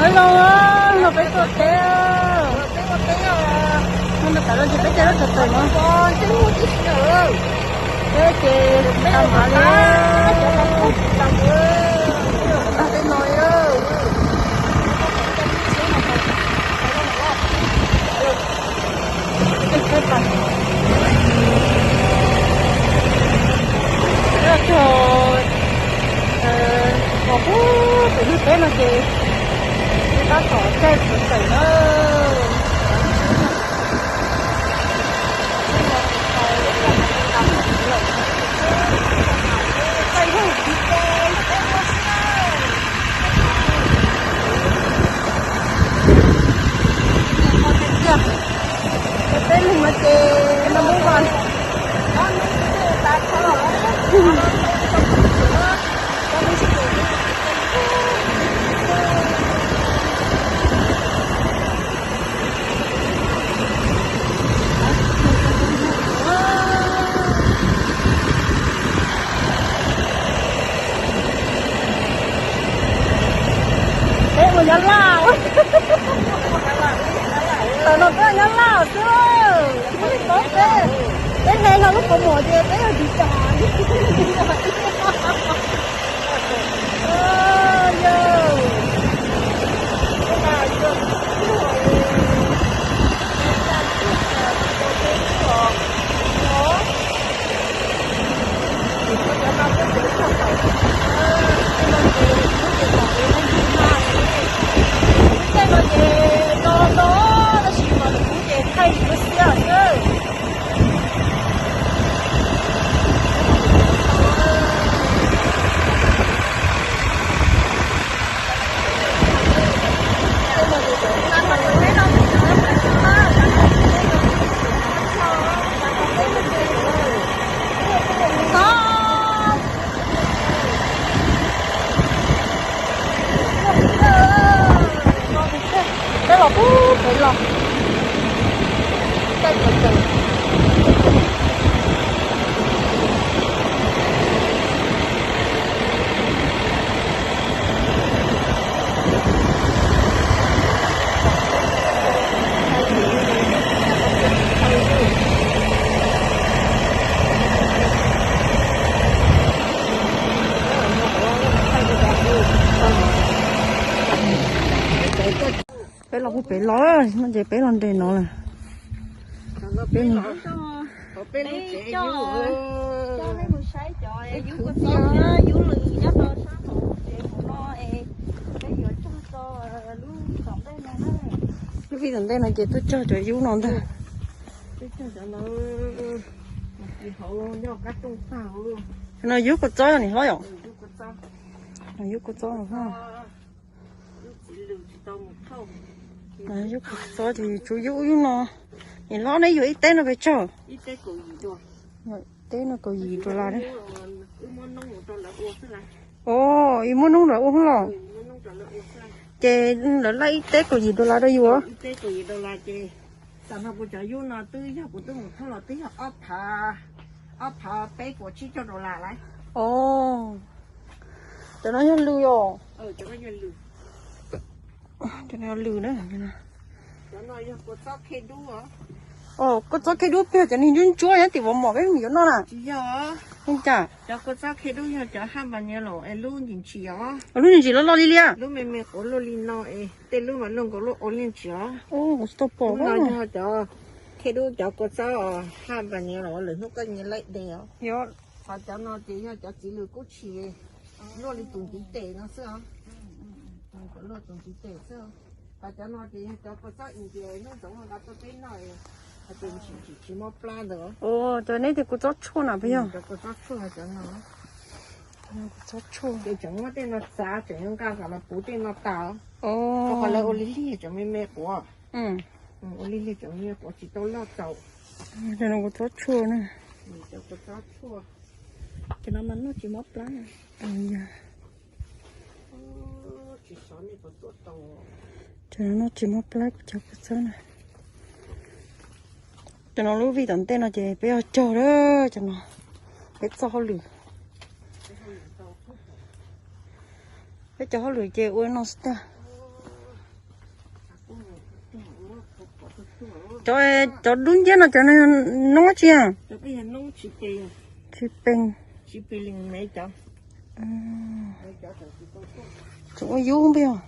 Peb los, los peb tuaj teb. Peb tuaj teb, no tas los ces peb caij lub tawm tawm no. Peb ces tsis tau hnav li. Cog pem lub teb no ces tab tom caij tawm tawm na. Peb leeg no ces no muab vaj. Peb ua Nyab Laj. Tam no peb ua Nyab Laj xwb. Peb, peb hais yog lub kaus mom ces peb yog tiv tas. Tej no ces no no, tab sis mas lwm hnub ces thaij lwm lub xiab xwb. Peb los pub pem los. Peb los pub pem los, no ces peb los nres no lawm. Peb no. Lub vij tom ntej no ces tuaj cog cov yub no ntag. No yub kua txob nim hlob yom? No yub kua txob no. Yub kua txob ces tsuas yub yub no. Nim hlob neb yuav ib teb no pes tsawg? Teb no kaum yim dollar. O, ib muab noob rau ua los? Ces lawv laij ib teb kaum yim dollar rau yus. Tam no kuv cov yub no twb yog kuv twb mus thauj los twb yog ob phav, ob phav peb puas tsib caug dollar lawm. O, cov no yog lws os. Cov no yog lws na. Kua txob khej dub peb cov neeg ntsuab ntsuab nyob tim Vaj Mom peb mus yuav noj na. Tsis yog. Ua cas? Cov kua txob khej dub yog cov haj npas nyiav los es lub ntsim ntsim os. Lub ntsim ntsim loj loj li li. Lub me me quav luaj li no es tej lub mas luaj nkaus lub ua li ntsim os. Kuv tsis tau pom. Yog cov khej dub cov kua txob haj npas nyiav los lwm hnub koj nyiav laij de os. Qhov cov no ces yog cov txiv lws kub tshis luaj li tus ntiv tes no xwb os. Luaj tus ntiv tes xwb. Qhov cov no ces yog cov kua txob India hnub ntxoov nqa tuaj peb noj, ces tsis, tsis muab plab ntawd. Cov neb tias kua txob tshuaj na puas yog? Cov kua txob tshuaj cov no. Kua txob tshuaj ces tseem muab tej no txav tseem yuav nqa kom los puv tej no tas. Qhov lawv ua li lig cov me me quav. Ua li lig cov me me quav tsis tau loj txaus. Cov no kua txob tshuaj na. Cov kua txob tshuaj. Cov no mas noj tsis mob plab. Cov no noj tsis mob plab kuv cov kua txob na. Cov no lub vij tom ntej no ces peb yuav cog lawm cov no. Peb txoj hauj lwm, peb cov hauj lwm ces ua no xwb tag. Cov, cov dub nciab no cov no noob tsi? Tsis pees. Tseem ua yub npej os.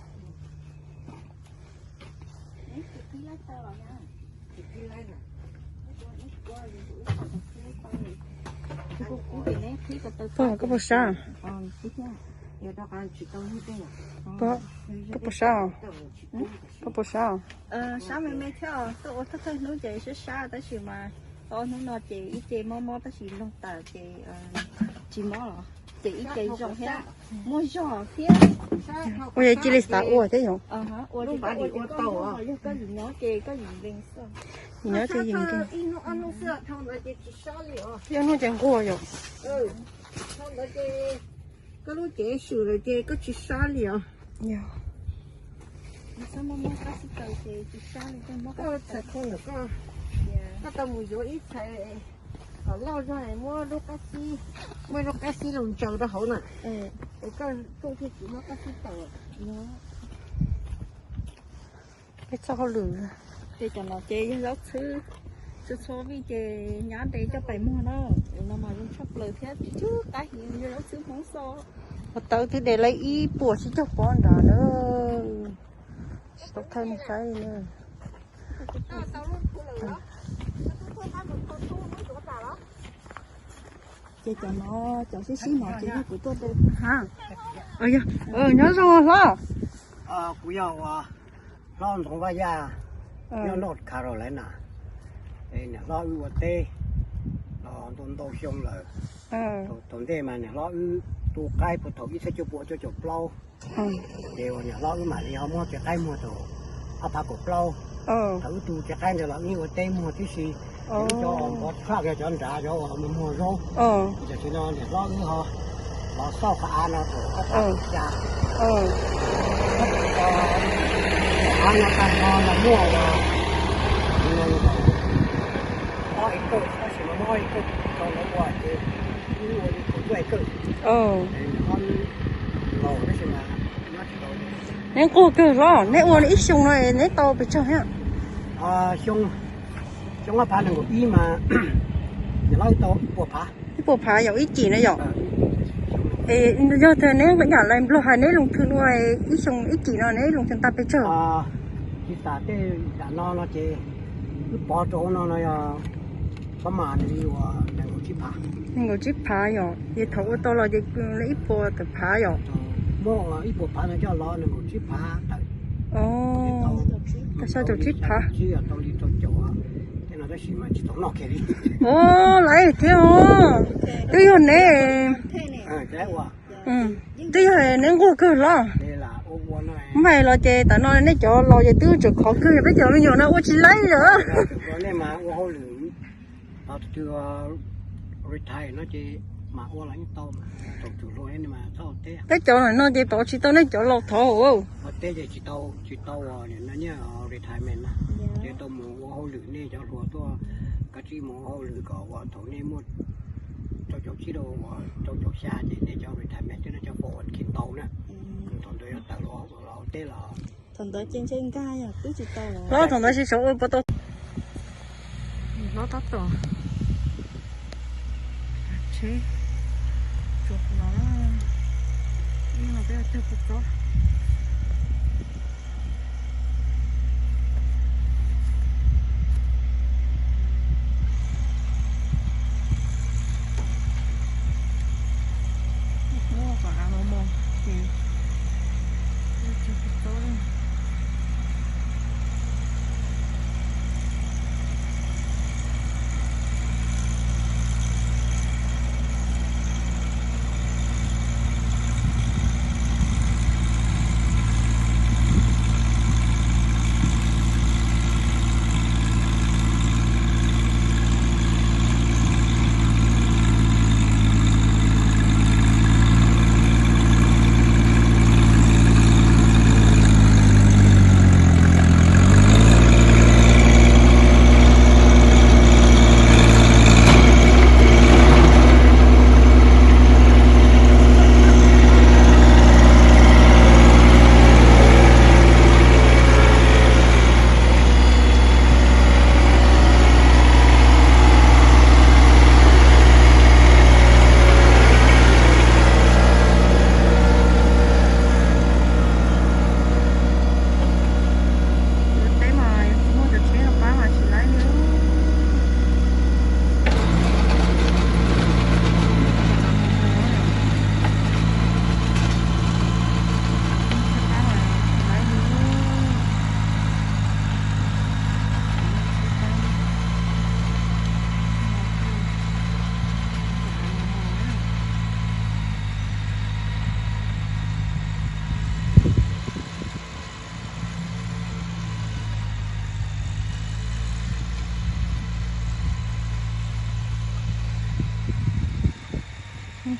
Koj puas sab? Koj puas sab? Koj puas sab? Sab me me thiab os, tuaj ua thawj thawj hnub ces sab sab tab sis mas ob hnub no ces ib ce mob mob tab sis loog tawm ces tsis mob los ces ib ce zoo thiab, muaj zog thiab. Ua yog cia li xav ua thiab yom. Ua li ua tau, yog koj yim nyob ces koj yim nkees xwb. Yim nyob ces yim nkees. Ib hnub ces nquag yom. Koj lub cev swm lawm ces koj tsis sab li os. Yog. Koj tau mus yuav ib txhais kom loj zog muab lub qab xib, muab lub qab xib los ntsaws rau hauv na. Es koj tsuj thiaj tsis muab qab xib tawm. Peb txoj hauj lwm. Ces cov no ces yog zaub txhwb, txhua txhua vij ces nyab de coj pais muag na. No mas zoo tshaj plaws thiab tsis tshub qab heev, yog zaub txhwb Hmoob xwb. Ua tawv twb de lawm ib puas tsib caug pob nrad na. Tsis tau thawj neeg saib li na. Ces cov no, cov sib sib no ces yog kuv tuaj de. Nyob zoo hlob. Kuv yog ua hlob Ntxoov Vaj Yaj, nyob North Carolina. Niam hlob wb ua teb los ntau ntau xyoo lawm. Thaum ntej mas niam hlob wb tu qaib puag thaum ib txhiab cuaj pua cuaj caum plaub. Ces uas niam hlob wb mam li ho muab txiv qaib muag thaum ob phav kaum plaub. Thaum wb tu txiv qaib ntawd los wb yeej ua teb muag tib si. Wb cov npov tshaj yog cov nrad cov uas muag muag zaub. Tam sim no niam hlob wb ho los xauj qhov av no thaum ob phav kaum xya. Qhov av no tag nrho los muaj uas ob acre, tab sis mas muaj ob acre tau lawv ua ces wb ua li kaum cuaj acre. Neb nquag kawg hlob, neb ua ib xyoo no neb tau pes tsawg thiab? Xyoo, xyoo ob phav nees nkaum ib mas niam hlob wb tau ib puas phav. Ib puas phav yom, ib cim na yom. Es yog tias neb yam lais Nplog hais neb loo thwm no ib xyoo ib cim no neb loo thwm tau pes tsawg? Tsis tas tej yam no no ces wb pov rau no no yog pab mas nws li uas nees nkaum tsib phav. Nees nkaum tsib phav yom, ces thaum ua tau los ces ib puas tawm phav yom. Muab ib puas phav no coj los nees nkaum tsib phav tawm. Tau xya caum tsib phav. Tau li rau caum, tej no tab sis mas tsis tau noj kiag li. Ua laiv thiab os. Twb yog neb, twb yog neb nquag kawg los. Mas los ces tam no nej cov laus ces twb tseem khov kawg, peb cov me nyuam no ua tsis laib lawm. Nej mas ua hauj lwm, tus retire no ces mam ua los yeej tau, thaum tsum hluas ne mas txhob ua teb. Peb cov no ces tov tsis tau nej cov laus thov. Ua teb ces tsis tau, tsis tau ua retirement na, ces tau mus ua hauj lwm, nej cov hluas tuaj kav tsij mus ua hauj lwm kom uas thaum nej muaj rau caum tsib rau, rau caum xya ces nej cov retirement twb no cov forty one k tau na. Thaum ntawd yuav tawm los ua teb los. Thaum ntawd ces ntshe nkag yog twb tsis tau los. Hlob thaum ntawd sib sau ua puas tau. Hlob tab tom tsheb tsuas no, ib no peb cog puas txob. Muab kom av mos mos ces cog puas txob.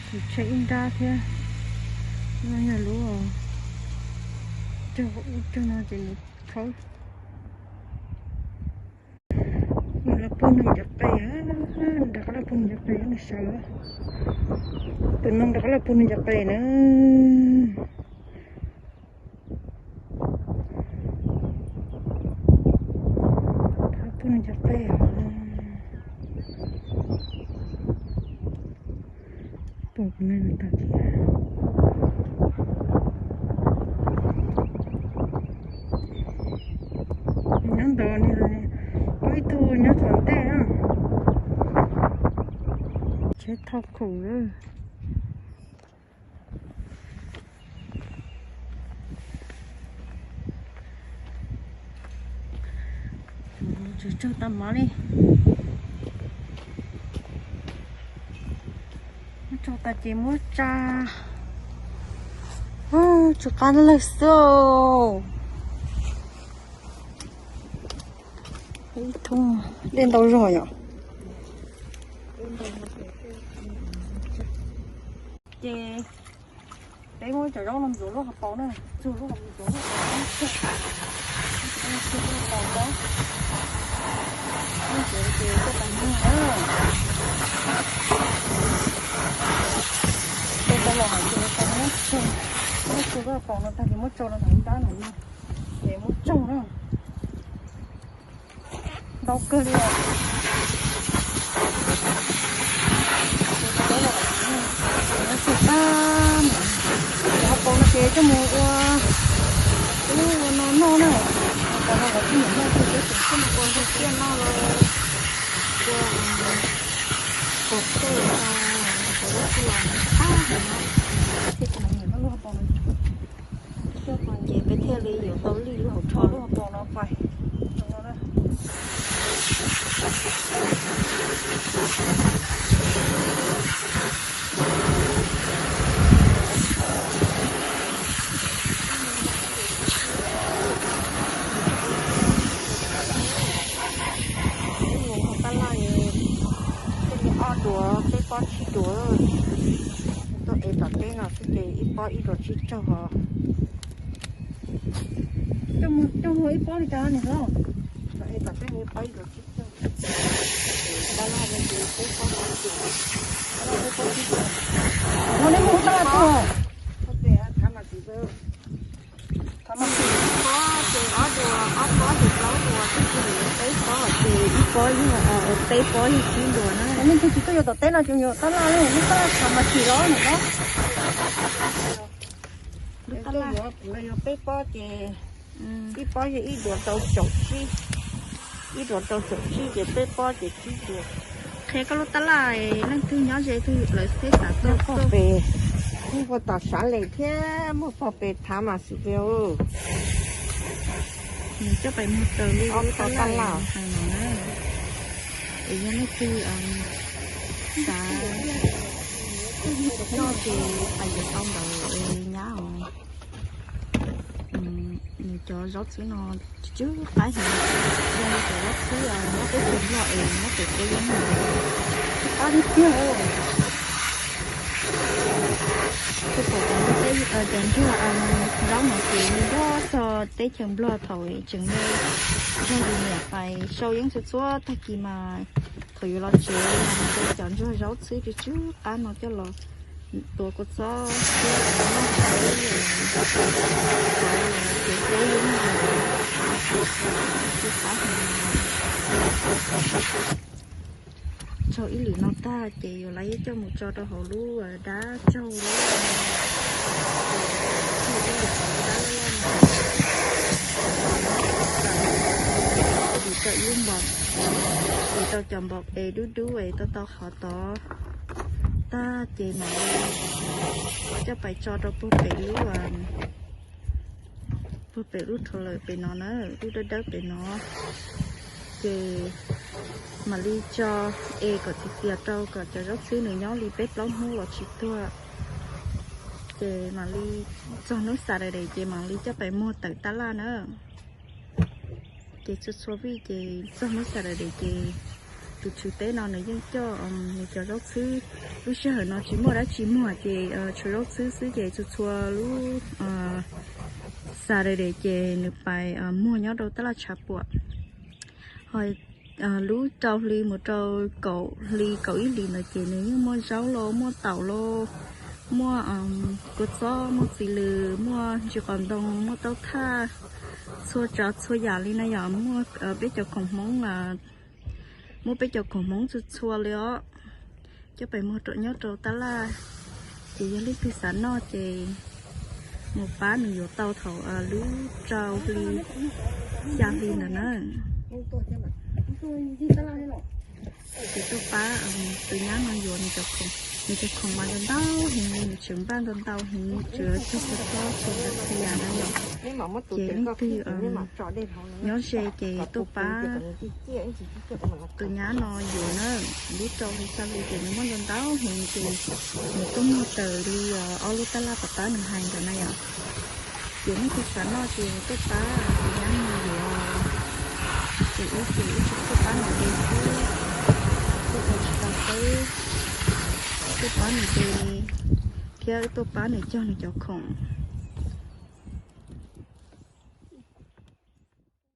Tshem ib nrab thiab. No yog lub cog ub cog no ces nws khawb. Nws los pug nws cov qe, nws rov qab los pug nws cov qe, nws sawv. Tus no rov qab los pug nws cov qe na. Pug nws cov qe. Pom kuv neeg tag thiab. Nyob ntawd, muaj ib tug nyob tom ntej na. Tsheb thauj khoom. Tsuag tsuag tag mov li. Muab tsuag tas ces muab tsa. Tsw qab lawg xwb. Ib thoob dej ntau zog yom. Ces peb muab cov zaub no ntxuav lub hauv paus na, txug lub hauv paus, txug lub hauv paus, txug lub hauv paus, txug lub hauv paus. Tej tau los hais tias tau muab tsoo, muab tsoo lub hauv paus no tag ces muab tso rau ntawm ntab no, ces muab tsoo na. Ntau kawg li os. Ces tau los, ces muab tsoo tag, ces hauv paus no ces coj mus ua ub ua no noj na. Hauv paus no los kuj nyiam noj kawg, peb tseem coj mus ua hlua tiaj noj los ua pom tej, pom lub tsuj los tag no. Thiaj tseem nyiam noj lub hauv paus no. Ces peb thiaj li yuav tau lij lub hauv paus, lub hauv paus no pais. Peb mus hauv tab laj, peb li ob duas peb pob tsib duas, tuaj ev tom teb no xwb ces ib pob ib duas tsib caug os. Coj mus coj mus ib pob li cas niam hlob? Tom teb ib pob ib duas tsib caug. Tab laj no ces peb pob tsib duas. Tab laj peb pob tsib duas. Ua li mus tab laj tuaj. Pob ces ob duas, ob pob ces plaub duas, twb tsis yog peb pob ces ib pob yog, peb pob yog tsib duas na. Leej twg tsis tuaj yuav tom teb no ces yuav tab laj, lub tab laj khav mas tsis los nws los. Lub tab laj yuav peb pob ces ib pob yog ib duas rau caum tsib, ib duas rau caum tsib ces peb pob ces tsib duas. Qhia koj lub tab laj, leej twg nyob ze twg lawv xeb xav tuaj pem, muaj puag tom Sav Lees thiab muaj puag pem Thav Mas Xis Pes. Nws coj pais muag raws li ob tab laj hais no na. Es yog leej twg xav noj ces pais yuav tau ntawd nyab os. Nws cov zaub txhwb no tsw tsw qab heev, zoo li cov zaub txhwb nyob teb chaws Nplog es nyob pem teb yeeb no tsw qab tiag tiag. Kuv pom cov ntsuag, cov ntsuag zaub no ces nyob txog teb chaws Nplog thaum tseem me, ntsuag li niam pais sau yeeb txhua txhua tag kis mas thaum yuav los tsev mas cov ntsuag zaub txhwb tsw tsw qab no coj los tuav kua txob thiab noj tau, ces teb yeeb no tsw qab heev. Tsaug ib lwm no tag ces yuav lawv coj mus tso rau hauv lub dab tsaug lawm. Tsaug ib lwm dab loj loj no, yus tau ib lub npos, yus tau cov npos es dub dub es tau tau qhov tod tag ces mam li coj pais tso rau puag pem lub, puag pem lub rhuav lawm pem no na, lub dawb dawb pem no. Ces mam li tso es kom tiav tiav rau kom cov zaub txhwb nws nyob li peb plaub hnub los tsis tuag. Ces mam li txog hnub Saturday ces mam li coj pais muag tawm tab laj na. Ces txhua txhua vij ces txog hnub Saturday ces Tus tswv teb no nws yeej coj nws cov zaub txhwb. Lub sij hawm no tsis muaj dab tsi muag ces tshuav zaub txhwb xwb ces txhua txhua lub Saturday ces nws pais muag nyob rau tab laj tshav puam. Ho lub rau hli mus rau kaum hli kaum ib hlis ntawd ces nws yeej muaj zaub los muaj taum los muaj kua txob, muaj txiv lws, muaj ntsis qos ntoo, muaj taub thaj, txhua tsav txhua yam li na yom. Muaj peb cov khoom Hmoob, muaj peb cov khoom Hmoob txhua txhua li os. Coj pais muag rau nyob rau tab laj, ces yog leej twg xav noj ces mus pab nws yuav tau thaum lub rau hli xya hli ntawd na. Ces tuaj pab tus nyab no yuav nws cov khoom, nws cov khoom mas ntau ntau heev li, nws tseem npaj ntau ntau heev, tseem txhua txhua txhua txhua yam na yom. Ces leej twg nyob ze ces tuaj pab tus nyab no yuav na. Lub rau hli xya hli ces nws muaj ntau ntau heev ces nws tuaj muag raws li ob lub tab laj pab pab nws hais ntawd na yom. Ces leej twg xav noj ces tuaj pab tus nyab no yuav. Ces wb ces wb tsuas tuaj pab nws de xwb, tuaj ua tsis tau teb, tuaj pab nws de thiab wb tuaj pab nws cog nws cov khoom.